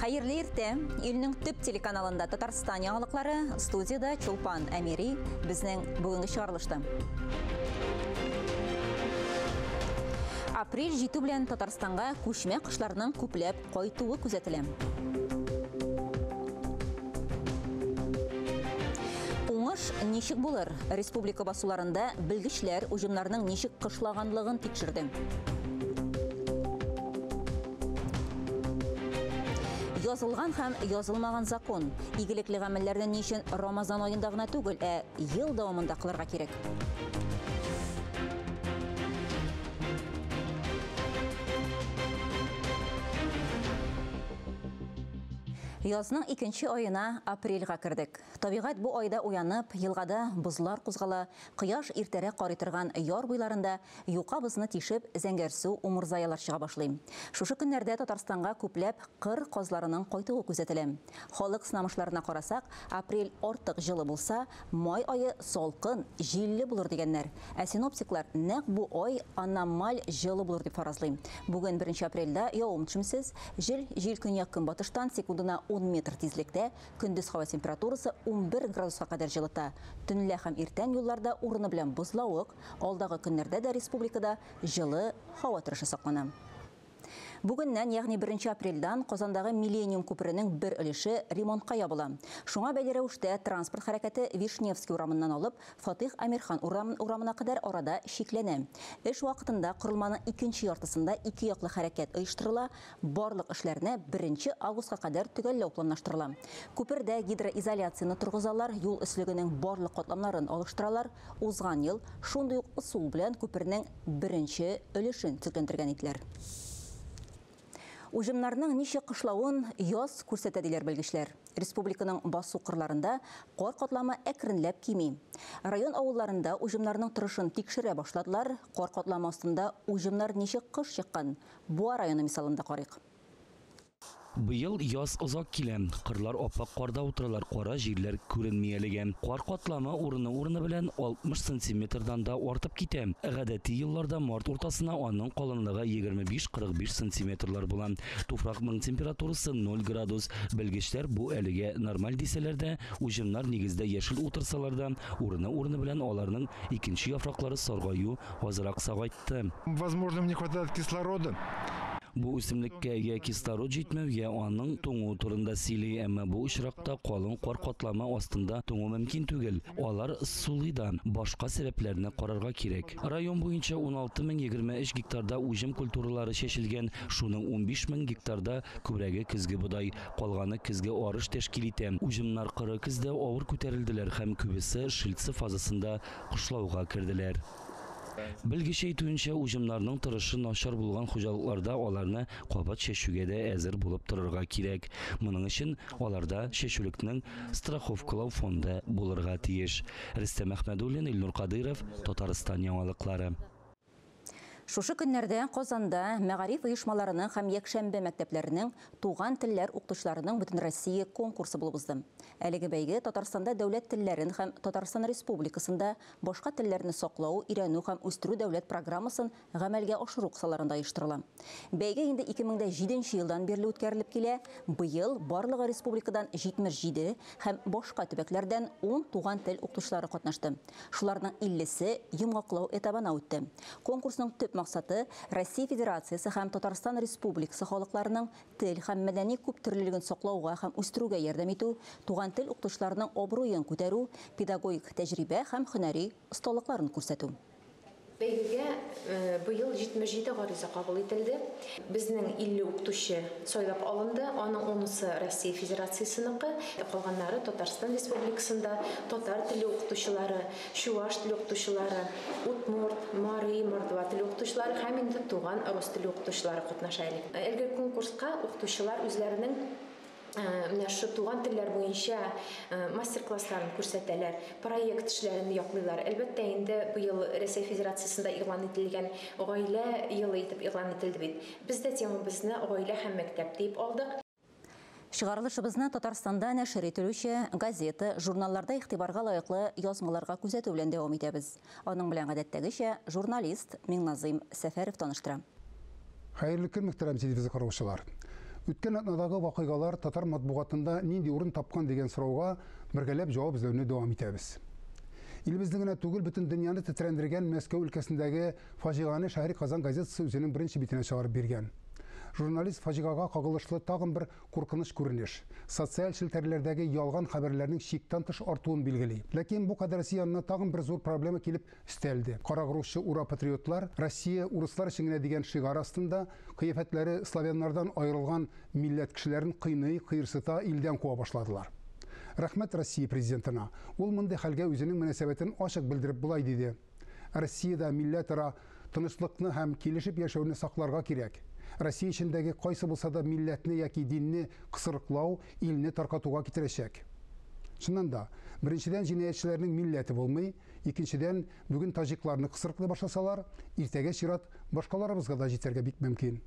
Хәерле иртә. Илнең төп телеканалында Татарстан яңалыклары, студияда Чулпан Әмири, безнең бүгенге чыгарылышта. Апрель җитү белән Татарстанга күчмә кошларның күпләп кайтуы күзәтелә. Уңыш ничек булыр? Республика басуларында белгечләр уҗымнарның ничек кышлаганлыгын тикшерде. Язылган һәм язылмаган закон. Игелекле гамәлләрне ни өчен Рамазан аенда гына түгел, ә ел дәвамында кылырга кирәк? Язның икенче аена апрельгә кердек. Табигать бу айда уянып, елгада бозлар кузгала, кояш иртәрәк карый торган яр буйларында юка бозны тишеп, зәңгәрсу умырзаялар чыга башлый. Шушы көннәрдә Татарстанга күпләп кыр казларының кайтуы күзәтелә. Халык сынамышларына карасак, апрель артык җылы булса, май ае салкын, җилле булыр дигәннәр. Ә синоптиклар нәкъ бу ай аномаль җылы булыр дип фаразлый. Бүген 1 апрельдә явым-төшемсез, җил җил көньяк-көнбатыштан секундына 10 метр тизлектә, көндез һава температурасы 11 градуска кадәр җылыта. Төнлә һәм иртән юлларда урыны белән бозлавык, алдагы көннәрдә дә республикада җылы һава торышы саклана. Бүгеннән, ягъни 1 апрельдән Казандагы Миллениум күперенең бер өлеше ремонтка ябыла. Шуңа бәйле рәвештә транспорт хәрәкәте Вишневский урамыннан алып Фатих Әмирхан урамына кадәр арада чикләнә. Эш вакытында корылманың икенче яртысында ике яклы хәрәкәт оештырыла, барлык эшләрне 1 августка кадәр төгәлләү планлаштырыла. Күпердә гидроизоляцияне торгызалар, юл өслегенең барлык катламнарын алыштыралар. Узган ел шундый ук ысул белән күпернең беренче өлешен төзекләндергән иделәр. Уҗымнарның ничек кышлавын яз күрсәтә диләр белгечләр. Республиканың басу кырларында кар катламы әкренләп кими. Район авылларында уҗымнарның торышын тикшерә башладылар. Кар катламы астында уҗымнар ничек кыш чыккан? Буа районы мисалында карыйк. Быел яз озак килә. Кырлар аппак карда утыралар, кара җирләр күренми әлегә. Кар катламы урыны-урыны белән 60 сантиметрдан да артып китә. Гадәти елларда март уртасына аның калынлыгы 25-45 сантиметрлар була. Туфракның температурасы 0 градус. Белгечләр бу әлегә нормаль дисәләр дә, уҗымнар нигездә яшел утырсалар да, урыны-урыны белән аларның икенче яфраклары саргаю азрак сагайтты. Возможно, не хватает кислорода. Бу үсемлеккә я кислород җитмәү, я аның туңуы турында сөйли, әмма бу очракта калын кар катламы астында туңу мөмкин түгел. Алар сулый да, башка сәбәпләрне карарга кирәк. Район буенча 16 023 гектарда уҗым культуралары чәчелгән, шуның 15 мең гектарда күбрәге көзге бодай, калганы көзге арыш тәшкил итә. Уҗымнар коры көздә авыр күтәрелделәр һәм күбесе шильца фазасында кышлауга керделәр. Белгеч әйтүенчә, уҗымнарның торышы начар булган хуҗалыкларда аларны кабат чәчүгә дә әзер булып торырга кирәк. Моның өчен аларда чәчүлекнең страховкалау фонды булырга тиеш. Рөстәм Әхмәдуллин, Илнур Кадыров, Татарстан яңалыклары. Шушы көннәрдә Казанда мәгариф оешмаларының һәм якшәмбе мәктәпләренең туган телләр укытучыларының Бөтенроссия конкурсы булып узды. Әлеге бәйге Татарстанда дәүләт телләрен һәм Татарстан Республикасында башка телләрне саклау, өйрәнү һәм үстерү дәүләт программасын гамәлгә ашыру кысаларында оештырыла. Бәйге инде 2007 елдан бирле үткәрелеп килә. Быел барлыгы республикадан 77 һәм башка төбәкләрдән 10 туган тел укытучылары катнашты. Шуларның 50-се йомгаклау этабына үтте. Конкурсның төп максаты Россия Федерациясе һәм Татарстан Республикасы халыкларының тел һәм мәдәни күптөрлелеген саклауга һәм үстерүгә ярдәм итү, туган тел укытучыларының абруен күтәрү, педагогик тәҗрибә һәм һөнәри осталыкларын күрсәтү. Бәйгегә быел 77 гариза кабул ителде. Безнең 50 укытучы сайлап алынды. Аның 10-сы Россия Федерациясенеке, калганнары Татарстан Республикасында татар теле укытучылары, чуваш теле укытучылары, удмурт, мари, мордва теле укытучылары һәм инде туган рус теле укытучылары катнаша әле. Әлеге конкурска укытучылар үзләренең менә шу туган телләр буенча мастер-классларын күрсәтәләр, проект эшләрен яклыйлар. Әлбәттә, инде быел Рәсәй Федерациясендә игълан ителгән гаилә елы итеп игълан ителде бит. Без дә темабызны гаилә һәм мәктәп дип алдык. Чыгарылышыбызны Татарстанда нәшер ителүче газета, журналларда игътибарга лаеклы язмаларга күзәтү белән дәвам итәбез. Аның белән гадәттәгечә журналист Миңназыйм Сәфәров таныштыра. Хәерле көн, мөхтәрәм телевизор караучылар. Үткән атнадагы вакыйгалар татар матбугатында нинди урын тапкан дигән сорауга бергәләп җавап эзләүне дәвам итәбез. Илебезне генә түгел, бөтен дөньяны тетрәндергән Мәскәү өлкәсендәге фаҗигане Шәһри Казан газетасы үзенең беренче битенә чыгарып биргән. Журналист фаҗигага кагылышлы тагын бер куркыныч күренеш – социаль челтәрләрдәге ялган хәбәрләрнең чиктән тыш артуын билгели. Ләкин бу кадәресе янына тагын бер зур проблема килеп өстәлде. Карагруһчы ура-патриотлар «Россия урыслар өчен генә» дигән шигарь астында кыяфәтләре славяннардан аерылган милләт кешеләрен кыйный, кыерсыта, илдән куа башладылар. Рәхмәт Россия президентына. Ул мондый хәлгә үзенең мөнәсәбәтен ачык белдереп болай диде: «Россиядә милләтара тынычлыкны һәм килешеп яшәүне сакларга кирәк. Россия эчендәге кайсы булса да милләтне яки динне кысрыклау илне таркатуга китерәчәк». Чыннан да, беренчедән, җинаятьчеләрнең милләте булмый, икенчедән, бүген таҗикларны кысрыклый башласалар, иртәгә чират башкаларыбызга да җитәргә бик мөмкин.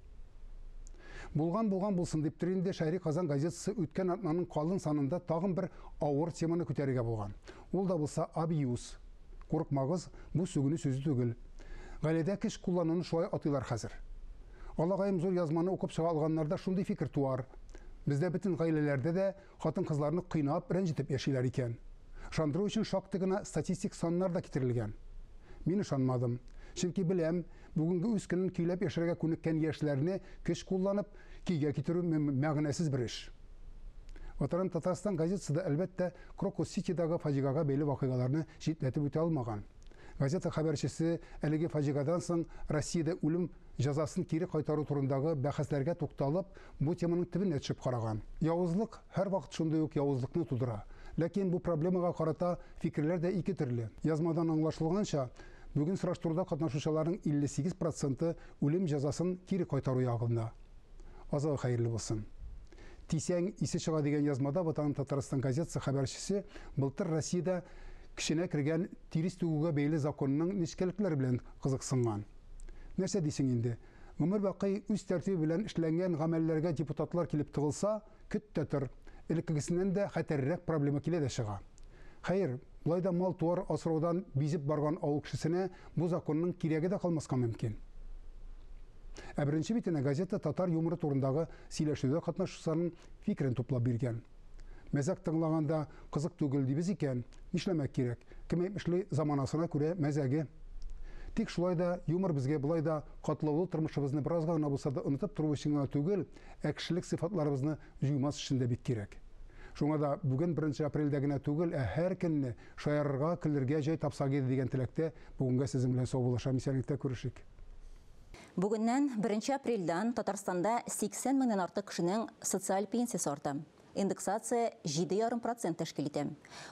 Булган булган булсын диптер инде, Шәһри Казан газетасы үткән атнаның калын санында тагын бер авыр теманы күтәрергә булган. Ул да булса абьюз. Курыкмагыз, бу сүгенү сүзе түгел. Гаиләдә көч куллануны шулай атыйлар хәзер. Алагаем зур язманы укып чыга алганнарда шундый фикер туар: бездә бөтен гаиләләрдә дә хатын-кызларны кыйнап, рәнҗетеп яшиләр икән. Ышандыру өчен шактый гына статистик саннар да китерелгән. Мин ышанмадым. Чөнки беләм, бүгенге үз көнен көйләп яшәргә күнеккән яшьләрне көч кулланып, көйгә китерү мәгънәсез бер эш. Ватаным Татарстан газетасы да, әлбәттә, Крокус Ситидагы фаҗигага бәйле вакыйгаларны читләтеп үтә алмаган. Газета хәбәрчесе әлеге фаҗигадан соң Россиядә үлем җәзасын кире кайтару турындагы бәхәсләргә тукталып, бу теманың төбенә төшеп караган. Явызлык һәрвакыт шундый ук явызлыкны тудыра. Ләкин бу проблемага карата фикерләр дә ике төрле. Язмадан аңлашылганча, бүген сораштыруда катнашучыларның 58% үлем җәзасын кире кайтару ягында. Азагы хәерле булсын. Тисәң исе чыга дигән язмада Ватаным Татарстан газетасы хәбәрчесе былтыр Россиядә көченә кергән тирес түгүгә бәйле законның нечкәлекләре белән кызыксынган. Нәрсә дисең инде? Гомер бакый үз тәртибе белән эшләнгән гамәлләргә депутатлар килеп тыгылса, көт тә тор, элеккегесеннән дә хәтәррәк проблема килә дә чыга. Хәер, болай да мал-туар асраудан бизеп барган авыл кешесенә бу законның кирәге дә калмаска мөмкин. Ә беренче битенә газета татар юморы турындагы сөйләшүдә катнашучыларның фикерен туплап биргән. Мәзәк тыңлаганда кызык түгел дибез икән, нишләмәк кирәк? Кем әйтмешли, заманасына күрә мәзәге. Тик шулай да юмор безгә болай да катлаулы тормышыбызны беразга гына булса да онытып тору өчен генә түгел, ә кешелек сыйфатларыбызны җуймас өчен дә бик кирәк. Шуңа да бүген 1 апрельдә генә түгел, ә һәр көнне шаярырга, көлергә җай тапсак иде дигән теләктә бүгенгә сезнең белән саубуллашам. Исәнлектә күрешик. Бүгеннән 1 апрельдән Татарстанда 80 меңнән артык кешенең социаль пенсиясе арта. Индексация 7,5% тәшкил итә.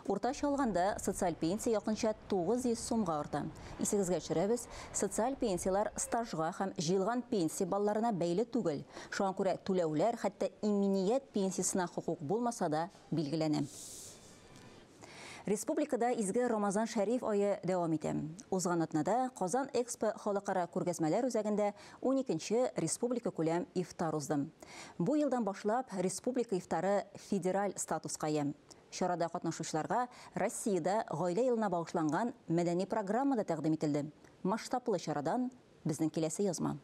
Уртача алганда социаль пенсия якынча 900 сумга арта. Исегезгә төшерәбез, социаль пенсияләр стажга һәм җыелган пенсия балларына бәйле түгел. Шуңа күрә түләүләр хәтта иминият пенсиясенә хокук булмаса да билгеләнә. Республикада изге Рамазан Шәриф ае дәвам итә. Узган атнада Казан Экспо халыкара күргәзмәләр үзәгендә 12нче республика күләм ифтар узды. Бу елдан башлап республика ифтары федераль статуска ия. Чарада катнашучыларга Россиядә гаилә елына багышланган мәдәни программа да тәкъдим ителде. Масштаблы чарадан безнең киләсе язма.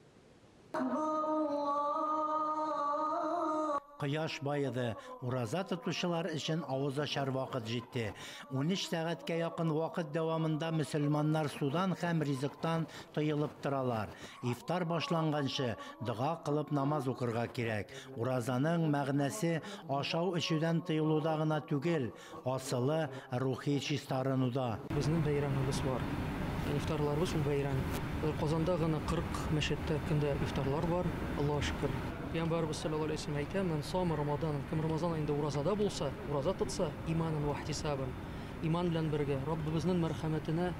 Кояш байыды. Ураза тотучылар өчен авыз ачар вакыт җитте. 13 сәгатькә якын вакыт дәвамында мөселманнар судан һәм ризыктан тыелып торалар. Ифтар башланганчы дога кылып намаз укырга кирәк. Уразаның мәгънәсе ашау эчүдән тыелуда гына түгел, асылы рухи чистарынуда. Безнең бәйрәмебез бар. Ифтарларыбыз ул бәйрәм. Казанда гына 40 мәчеттә көндә ифтарлар бар. Аллаһ шөкер. Пәйгамбәрбез саллаллаһу алейһи ва сәлләм әйтә, "Мин сама Рамадан, кем Рамазан аенда уразада булса, ураза тотса, иманын ва ихтисабын, иман белән бергә Раббыбызның мәрхәмәтенә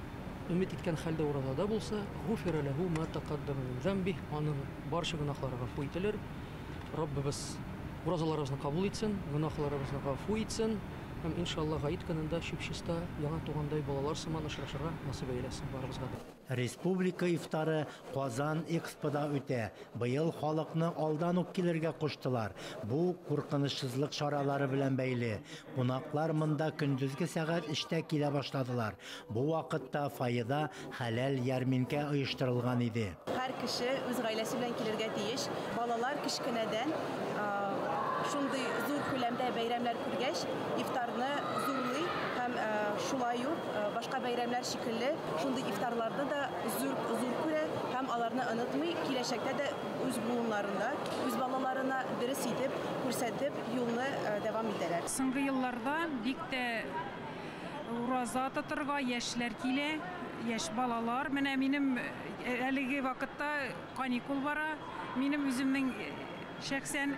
өмет иткән хәлдә уразада булса, гуфира ләһу ма тақаддама мин замбих, аның барча гөнаһлары гафу ителер. Раббыбыз уразаларыбызны кабул итсен, гөнаһларыбызны гафу итсен һәм иншаллаһ гает көнендә чип-чиста яңа тугандай балалар сыман очрашырга насыйп әйләсен барыбызга да. Республика ифтары Казан Экспода үтә. Быел халыкны алдан ук килергә куштылар. Бу куркынычсызлык чаралары белән бәйле. Кунаклар монда көндезге сәгать 3-тә килә башладылар. Бу вакытта фойеда хәләл ярминкә оештырылган иде. Һәр кеше үз гаиләсе белән килергә тиеш. Балалар кечкенәдән Шундый зур күләмдә бәйрәмнәр күргәч, ифтарны зурлый һәм шулай ук башка бәйрәмнәр шикелле шундый ифтарларны да зур зур күрә һәм аларны онытмый, киләчәктә дә үз буыннарында, үз балаларына дөрес итеп күрсәтеп юлны дәвам итәләр. Соңгы елларда бик тә ураза тотырга яшьләр килә, яшь балалар. Менә минем әлеге вакытта каникул бара. Минем үземнең шәхсән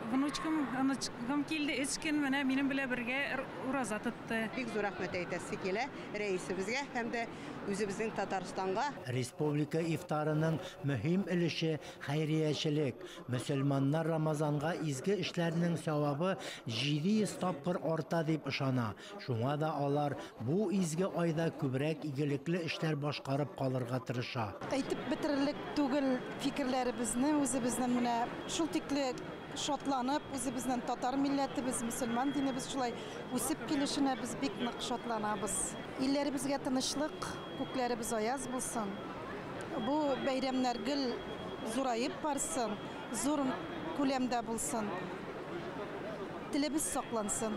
внучкам, онучкам килде, 3 көн менә минем белән бергә ураза тотты. Бик зур рәхмәт әйтәсе килә рәисебезгә һәм дә үзебезнең Татарстанга. Республика ифтарының мөһим өлеше хәйриячелек. Мөселманнар Рамазанга изге эшләрнең савабы 700 тапкыр арта дип ышана. Шуңа да алар бу изге айда күбрәк игелекле эшләр башкарып калырга тырыша. Әйтеп бетерерлек түгел фикерләребезне, үзебезнең менә шул тикле шатланып, үзебезнең татар милләтебез, мөселман динебез шулай үсеп килешенә без бик нык шатланабыз. Илләребезгә тынычлык, күкләребез аяз булсын. Бу бәйрәмнәр гел зураеп барсын, зур күләмдә булсын. Телебез саклансын.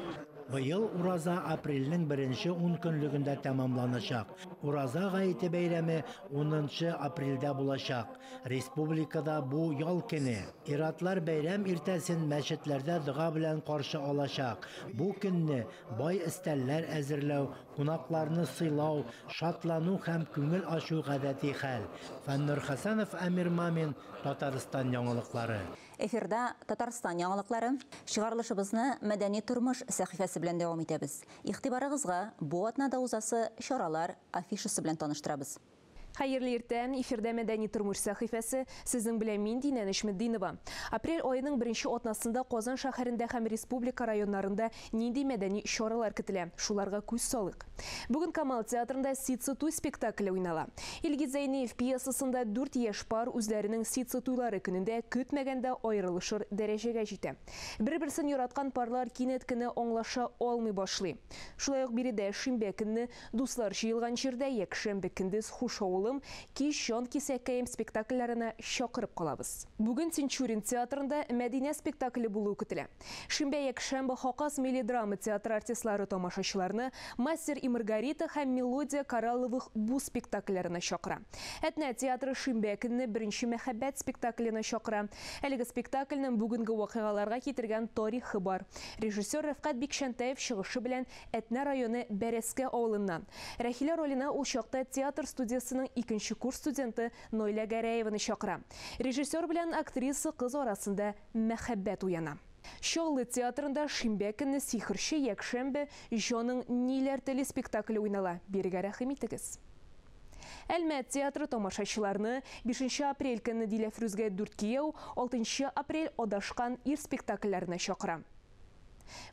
Быел ураза апрельнең беренче 10 көнлегендә тәмамланачак. Ураза гаете бәйрәме 10 апрельдә булачак. Республикада бу ял көне. Иратлар бәйрәм иртәсен мәчетләрдә дога белән каршы алачак. Бу көнне бай өстәлләр әзерләү, кунакларны сыйлау, шатлану һәм күңел ачу гадәти хәл. Фәннур Хәсәнов, Әмир Мамин, Татарстан яңалыклары. Эфирда Татарстан яңалыклары. Чыгарылышыбызны мәдәни тормыш сәхифәсе белән дәвам итәбез. Игътибарыгызга бу атнада узасы чаралар афишасы белән таныштырабыз. Хәерле иртә, эфирдә мәдәни тормыш сәхифәсе. Сезнең белән мин Динә Нәҗметдинова. Апрель аеның беренче атнасында Казан шәһәрендә һәм республика районнарында нинди мәдәни чаралар көтелә? Шуларга күз салыйк. Бүген Камал театрында Ситсы туй спектакле уйнала. Илгиз Зәйниев пьесасында 4 яшь пар үзләренең ситсы туйлары көнендә көтмәгәндә аерылышыр дәрәҗәгә җитә. Бер-берсен яраткан парлар кинәт кенә аңлаша алмый башлый. Шулай ук биредә шимбә көнне дуслар җыелган җирдә якшәмбе көндез хуш авылым кич җан кисәккәем спектакльләренә чакырып калабыз. Бүген Тинчурин театрында Мәдинә спектакле булуы көтелә. Шимбә якшәмбе Хакас милли драма театры артистлары тамашачыларны Мастер и Маргарита һәм Мелодия коралловых бу спектакльләренә чакыра. Әтнә театры шимбә көнне беренче мәхәббәт спектакленә чакыра. Әлеге спектакльнең бүгенге вакыйгаларга китергән тарихы бар. Режиссер Рәфкать Бикчәнтәев чыгышы белән Әтнә районы Бәрәскә авылыннан. Рәхилә роленә ул чакта театр студиясының икенче курс студенты Нойлә Гәрәеваны чакыра. Режиссер белән актриса кыз арасында мәхәббәт уяна. Чаллы театрында шимбә көнне Сихерче якшәмбе җаның ниләр тели спектакле уйнала. Бирегә рәхим итегез. Әлмәт театры тамашачыларны 5 апрель көнне Диләфрүзгә 4 кияү, 6 апрель Адашкан ир спектакльләренә чакыра.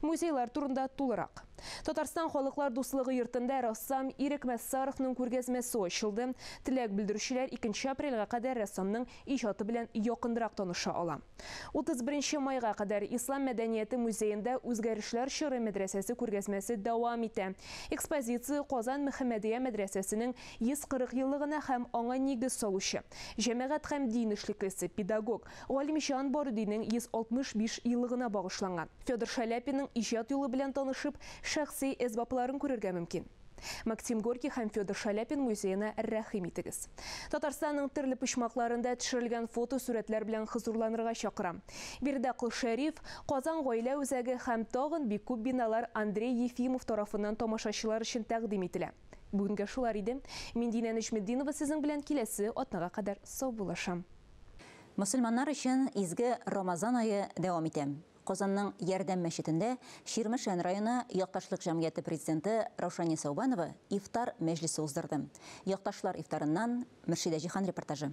Музейлар турында тулырак. Татарстан халыклар дуслыгы йортында рәссам Ирек Мәссаровның күргәзмәсе ачылды. Теләк белдерүчеләр 2 апрельгә кадәр рәссамның иҗаты белән якынрак таныша ала. 31 майга кадәр Ислам мәдәнияте музеенда үзгәрешләр чоры мәдрәсәсе күргәзмәсе дәвам итә. Экспозиция Казан Мөхәммәдия мәдрәсәсенең 140 еллыгына һәм аңа нигез салучы, җәмәгать һәм дин эшлеклесе, педагог Галимҗан Барудинең 165 еллыгына багышланган. Федор Шаляпинның иҗат юлы белән танышып, шәхси әсбапларын күрергә мөмкин. Максим Горький һәм Федор Шаляпин музеена рәхим итегез. Татарстанның төрле почмакларында төшерелгән фотосурәтләр белән хозурланырга чакыра. Биредә Кол Шәриф, Казан гаилә үзәге һәм тагын бик күп биналар Андрей Ефимов тарафыннан тамашачылар өчен тәкъдим ителә. Бүгенгә шулар иде. Мин Динә Нәҗметдинова сезнең белән киләсе атнага кадәр саубуллашам. Мөселманнар өчен изге Рамазан ае дәвам итә. Казанның Ярдәм мәчетендә Чирмешән районы Якташлык җәмгыяте президенты Раушания Саубанова ифтар мәҗлесе уздырды. Якташлар ифтарыннан Мөршидә Җиһан репортажы.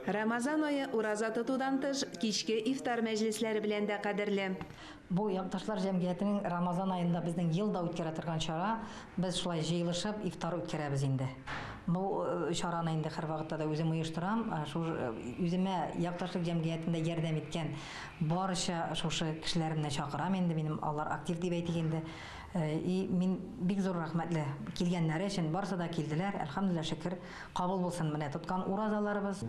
Рамазан ае ураза тотудан тыш кичке ифтар мәҗлесләре белән дә кадерле. Бу Якташлар җәмгыятенең Рамазан аенда безнең елда үткәрә торган чара, без шулай җыелышып ифтар үткәрәбез инде. Бу чараны инде һәр вакытта да үзем оештырам. Шу үземә Якташлык җәмгыятендә ярдәм иткән барча шушы кешеләремне чакырам инде, минем алар актив дип әйтик инде. И мин бик зур рәхмәтле килгәннәре өчен, барсы да килделәр. Әлхәмдүлилләһ, шөкер, кабул булсын менә тоткан уразаларыбыз.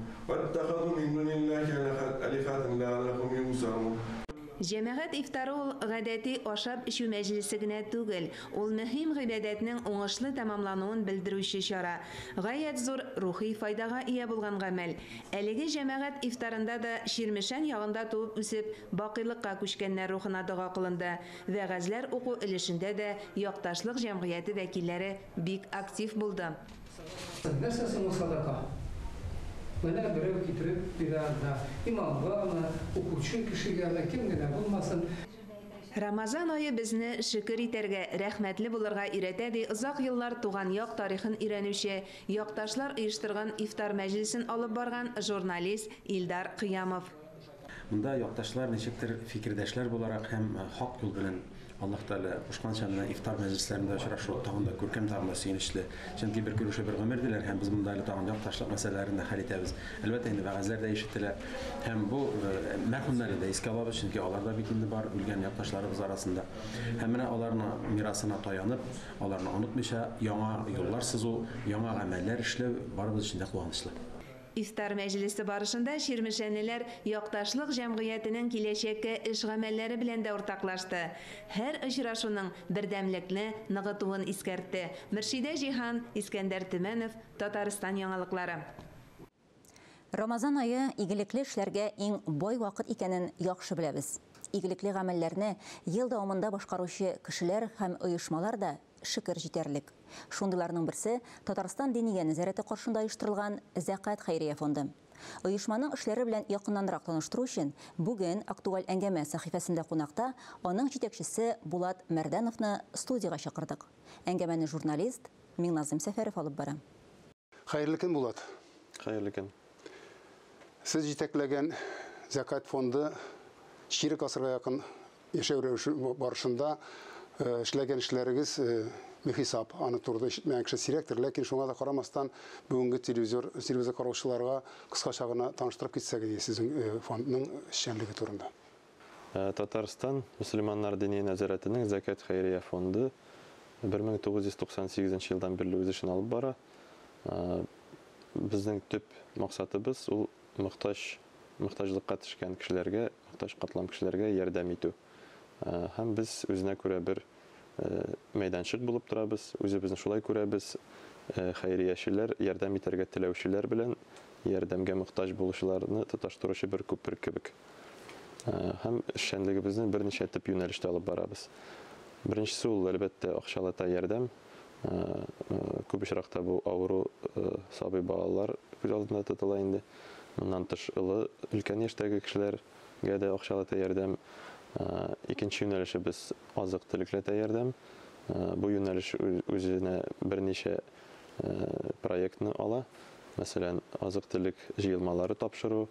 Җәмәгать ифтары ул гадәти ашап-эчү мәҗлесе генә түгел, ул мөһим гыйбадәтнең уңышлы тәмамлануын белдерүче чара. Гаять зур рухи файдага ия булган гамәл. Әлеге җәмәгать ифтарында да Чирмешән ягында туып-үсеп, бакыйлыкка күчкәннәр рухына дога кылынды. Вәгазьләр уку өлешендә дә якташлык җәмгыяте вәкилләре бик актив булды. Нәрсә соң ул садака? Менә берәү китереп бирә анда, имамгамы, укучы кешегәме, кем генә булмасын. Рамазан ае безне шөкер итәргә, рәхмәтле булырга өйрәтә, ди озак еллар туган як тарихын өйрәнүче, якташлар оештырган ифтар мәҗлесен алып барган журналист Илдар Кыямов. Монда якташлар ничектер фикердәшләр буларак һәм хак юл белән Аллаһ Тәгалә кушканча менә ифтар мәҗлесләрендә очрашу тагын да күркәм, тагын да сөенечле. Чөнки бер күрешү бер гомер диләр һәм без монда әле тагын якташлык мәсьәләләрен дә хәл итәбез. Әлбәттә инде вәгазьләр дә ишетелә. Һәм бу мәрхүмнәрне дә искә алабыз, чөнки алар да бит инде бар үлгән якташларыбыз арасында. Һәм менә аларны мирасына таянып, аларны онытмыйча яңа юллар сызу, яңа гамәлләр эшләү барыбыз өчен дә куанычлы. Ифтар мәҗлесе барышында чирмешәнлеләр якташлык җәмгыятенең киләчәккә эш-гамәлләре белән дә уртаклашты. Һәр очрашуның бердәмлекне ныгытуын искәртте. Мөршидә Җиһан, Искәндәр Төмәнов, Татарстан яңалыклары. Рамазан ае игелекле эшләргә иң бай вакыт икәнен яхшы беләбез. Игелекле гамәлләрне ел дәвамында башкаручы кешеләр һәм оешмалар да шөкер җитәрлек. Шундыйларның берсе Татарстан Диния нәзарәте каршында оештырылган Зәкят хәйрия фонды. Оешманың эшләре белән якыннанрак таныштыру өчен бүген актуаль әңгәмә сәхифәсендә кунакта аның җитәкчесе Булат Мәрдәновны студиягә чакырдык. Әңгәмәне журналист Миңназым Сәфәров алып бара. Хәерле көн, Булат. Хәерле көн. Сез җитәкләгән Зәкят фонды чирек гасырга якын яшәү рәвеше барышында эшләгән эшләрегез бихисап, аны турыда ишетмәгән кеше сирәктер, ләкин шуңа да карамастан бүгенге телевизор, телевизор караучыларга кыскача гына таныштырып китсәгез иде сезнең фондның эшчәнлеге турында. Татарстан мөселманнар дини нәзарәтенең Зәкят хәйрия фонды 1998 елдан бирле үз эшен алып бара. Безнең төп максатыбыз ул мохтаҗ, мохтаҗлыкка төшкән кешеләргә, мохтаҗ катлам кешеләргә ярдәм итү. Һәм без үзенә күрә бер мәйданчык булып торабыз, үзебезне шулай күрәбез. Хәйриячеләр, ярдәм итәргә теләүчеләр белән ярдәмгә мохтаҗ булучыларны тоташтыручы бер күпер кебек. Һәм эшчәнлегебезне берничә төп юнәлештә алып барабыз. Беренчесе ул, әлбәттә, акчалата ярдәм. Күп очракта бу авыру сабый балалар күз алдында тотыла инде. Моннан тыш олы өлкән яшьтәге кешеләргә дә акчалата ярдәм. Икенче юнәлешебез азык-төлекләтә ярдәм. Бу юнәлеш үзенә берничә проектны ала. Мәсәлән, азык-төлек җыелмалары тапшыру,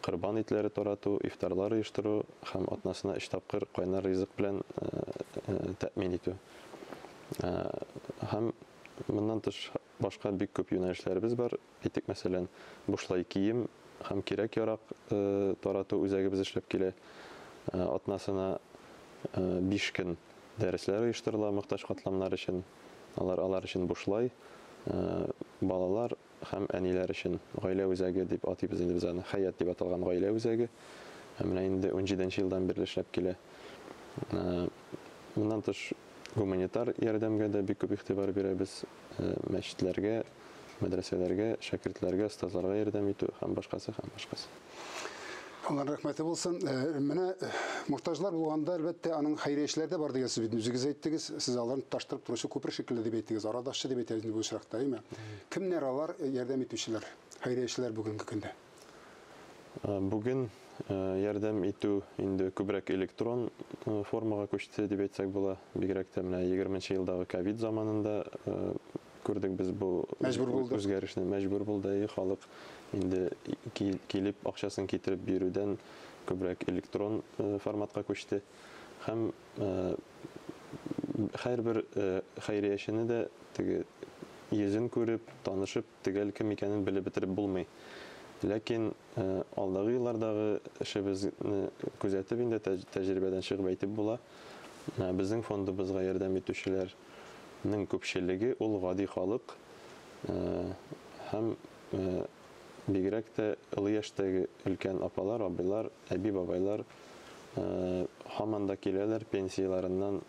корбан итләре тарату, ифтарлар оештыру һәм атнасына 3 тапкыр кайнар ризык белән тәэмин итү. Һәм моннан тыш башка бик күп юнәлешләребез бар. Әйтик, мәсәлән, бушлай кием һәм кирәк-ярак тарату үзәгебез эшләп килә. Атнасына 5 көн дәресләр оештырыла мохтаҗ катламнар өчен. Алар алар өчен бушлай, балалар һәм әниләр өчен гаилә үзәге дип атыйбыз инде без аны. Хәят дип аталган гаилә үзәге. Менә инде 17 елдан бирле эшләп килә. Моннан тыш гуманитар ярдәмгә дә бик күп игътибар бирәбез. Мәчетләргә, мәдрәсәләргә, шәкертләргә, остазларга ярдәм итү һәм башкасы, һәм башкасы. Аллаһның рәхмәте булсын. Менә мохтаҗлар булганда, әлбәттә, аның хәйриячеләре дә бар дигән сүз бит. Үзегез әйттегез, сез аларны тоташтырып торучы күпер шикелле дип әйттегез, арадашчы дип әйтәбез инде бу очракта, әйме? Кемнәр алар ярдәм итүчеләр, хәйриячеләр бүгенге көндә? Бүген ярдәм итү инде күбрәк электрон формага күчте дип әйтсәк була. Бигрәк тә менә 20 елдагы ковид заманында күрдек без бу үзгәрешне. Мәҗбүр булды, халык инде килеп акчасын китереп бирүдән күбрәк электрон форматка күчте. Һәм һәрбер хәйриячене дә теге йөзен күреп, танышып, төгәл кем икәнен белеп бетереп булмый. Ләкин алдагы еллардагы эшебезне күзәтеп инде тәҗрибәдән чыгып әйтеп була. Безнең фондыбызга ярдәм итүчеләрнең күпчелеге ул гади халык һәм бигрәк тә олы яшьтәге өлкән апалар, абыйлар, әби-бабайлар Һаман да киләләр, пенсияләреннән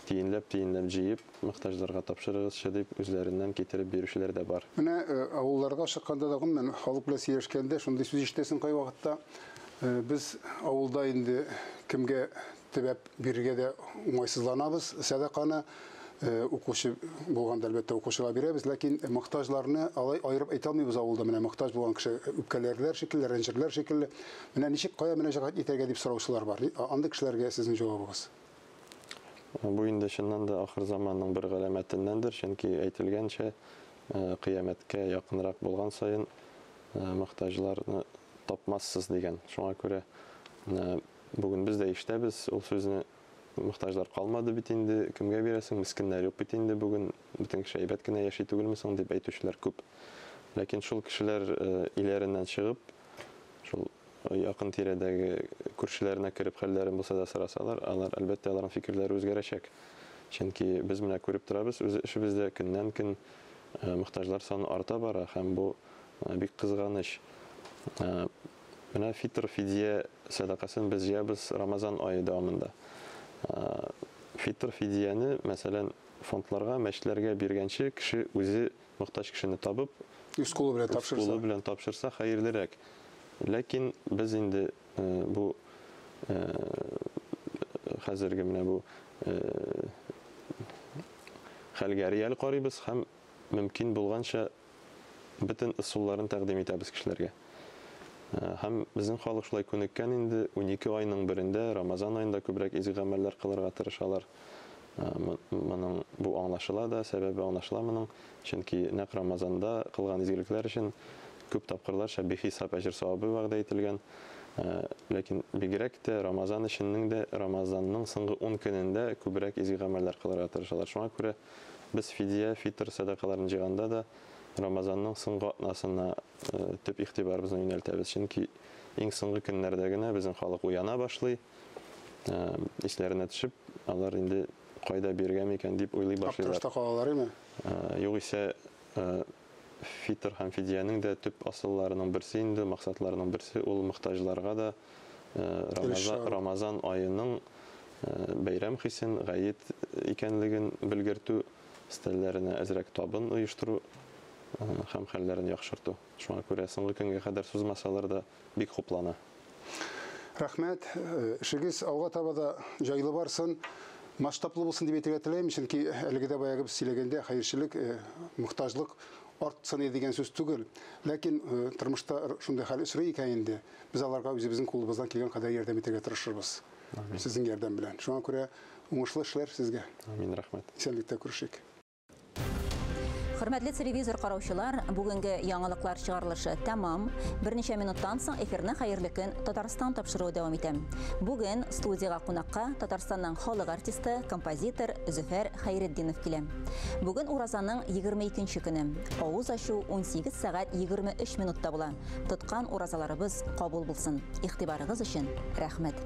тиенләп-тиенләп җыеп, мохтаҗларга тапшырыгызчы дип үзләреннән китереп бирүчеләр дә бар. Менә авылларга чыкканда да, гомумән, халык белән сөйләшкәндә шундый сүз ишетәсең кайвакытта. Без авылда инде кемгә төбәп бирергә дә уңайсызланабыз сәдаканы. Укучы булганда, әлбәттә, укучыга бирәбез, ләкин мохтаҗларны алай аерып әйтә алмыйбыз авылда. Менә мохтаҗ булган кеше үпкәләрләр шикелле, рәнҗерләр шикелле. Менә ничек, кая мөрәҗәгать итәргә дип сораучылар бар. Андый кешеләргә сезнең җавабыгыз? Бу инде чыннан да ахыр заманның бер галәмәтеннәндер, чөнки әйтелгәнчә, кыямәткә якынрак булган саен мохтаҗларны тапмассыз дигән. Шуңа күрә бүген без дә ишетәбез ул сүзне. Мохтаҗлар калмады бит инде, кемгә бирәсең, мескеннәр юк бит инде бүген, бөтен кеше әйбәт кенә яши түгелме соң дип әйтүчеләр күп. Ләкин шул кешеләр өйләреннән чыгып, шул якын тирәдәге күршеләренә кереп хәлләрен булса да сорасалар, алар, әлбәттә, аларның фикерләре үзгәрәчәк. Чөнки без менә күреп торабыз, үз эшебездә көннән-көн мохтаҗлар саны арта бара, һәм бу бик кызганыч. Менә фитр, фидия сәдакасын без җыябыз Рамазан ае дәвамында. Фитр, фидияне, мәсәлән, фондларга, мәчетләргә биргәнче, кеше үзе мохтаҗ кешене табып, үз кулы белән тапшырса, үз кулы белән тапшырса хәерлерәк. Ләкин без инде бу хәзерге менә бу хәлгә реаль карыйбыз һәм мөмкин булганча бөтен ысулларын тәкъдим итәбез кешеләргә. Һәм безнең халык шулай күнеккән инде, 12 айның берендә, Рамазан аенда күбрәк изге гамәлләр кылырга тырышалар. Моның бу аңлашыла да, сәбәбе аңлашыла моның. Чөнки нәкъ Рамазанда кылган изгелекләр өчен күп тапкырларча бихисап әҗер савабы вәгъдә ителгән. Ләкин бигрәк тә Рамазан эченнең дә, Рамазанның соңгы 10 көнендә күбрәк изге гамәлләр кылырга тырышалар. Шуңа күрә без фидия, фитр сәдакаларын җыйганда да Рамазанның соңгы атнасына төп игътибарыбызны юнәлтәбез. Чөнки иң соңгы көннәрдә генә безнең халык уяна башлый, исләренә төшеп, алар инде кайда биргән микән дип уйлый башлыйлар. Аптырашта калалар име? Югыйсә, фитр һәм фидиянең дә төп асылларының берсе инде, максатларының берсе ул мохтаҗларга да Рамазан аеның бәйрәм хисен, гает икәнлеген белгертү, өстәлләренә әзрәк табын оештыру һәм хәлләрен яхшырту. Шуңа күрә соңгы көнгә кадәр сузмасалар да бик хуплана. Рәхмәт. Эшегез алга таба да җайлы барсын, масштаблы булсын дип әйтергә теләйм, чөнки әлеге дә баягы без сөйләгәндә хәерчелек, мохтаҗлык артсын дигән сүз түгел. Ләкин тормышта шундый хәл очрый икән инде, без аларга үзебезнең кулыбыздан килгән кадәр ярдәм итәргә тырышырбыз. Сезнең ярдәм белән. Шуңа күрә уңышлы эшләр сезгә. Амин, рәхмәт. Исәнлектә күрешик. Хөрмәтле телевизор караучылар, бүгенге яңалыклар чыгарылышы тәмам. Берничә минуттан соң эфирны Хәерле көн Татарстан тапшыруы дәвам итә. Бүген студияга кунакка Татарстанның халык артисты, композитор Зөфәр Хәйретдинов килә. Бүген уразаның 22 көне. Авыз ачу 18 сәгать 23 минутта була. Тоткан уразаларыбыз кабул булсын. Игътибарыгыз өчен рәхмәт.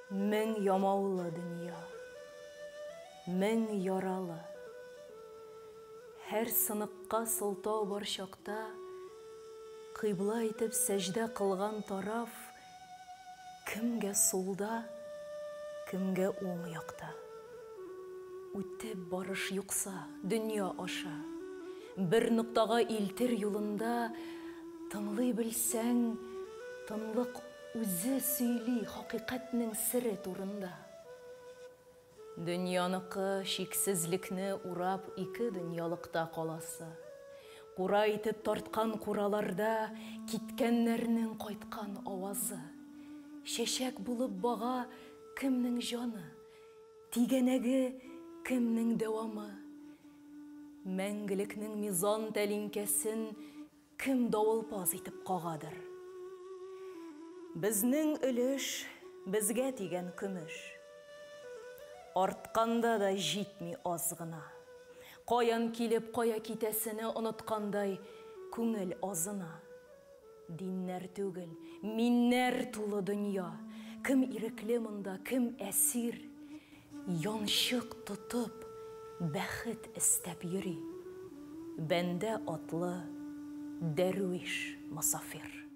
Мең ямаулы дөнья, мең яралы. Һәр сыныкка сылтау бар чакта, кыйбла итеп сәҗдә кылган тараф кемгә сулда, кемгә уң якта. Үтеп барыш юкса дөнья аша, бер ноктага илтер юлында тыңлый белсәң, тынлык үзе сөйли хакыйкатьнең сере турында. Дөньяныкы шиксезлекне урап ике дөньялыкта каласы. Кура итеп тарткан кураларда киткәннәрнең кайткан авазы. Чәчәк булып бага кемнең җаны, тигәнәге кемнең дәвамы. Мәңгелекнең мизан тәлинкәсен кем давылпаз итеп кагадыр. Безнең өлеш безгә тигән көмеш. Артканда да җитми аз гына. Каян килеп, кая китәсене оныткандай күңел азына. Диннәр түгел, миннәр тулы дөнья. Кем ирекле монда, кем әсир. Янчык тотып, бәхет эстәп йөри. Бәндә атлы дәрвиш мосафир.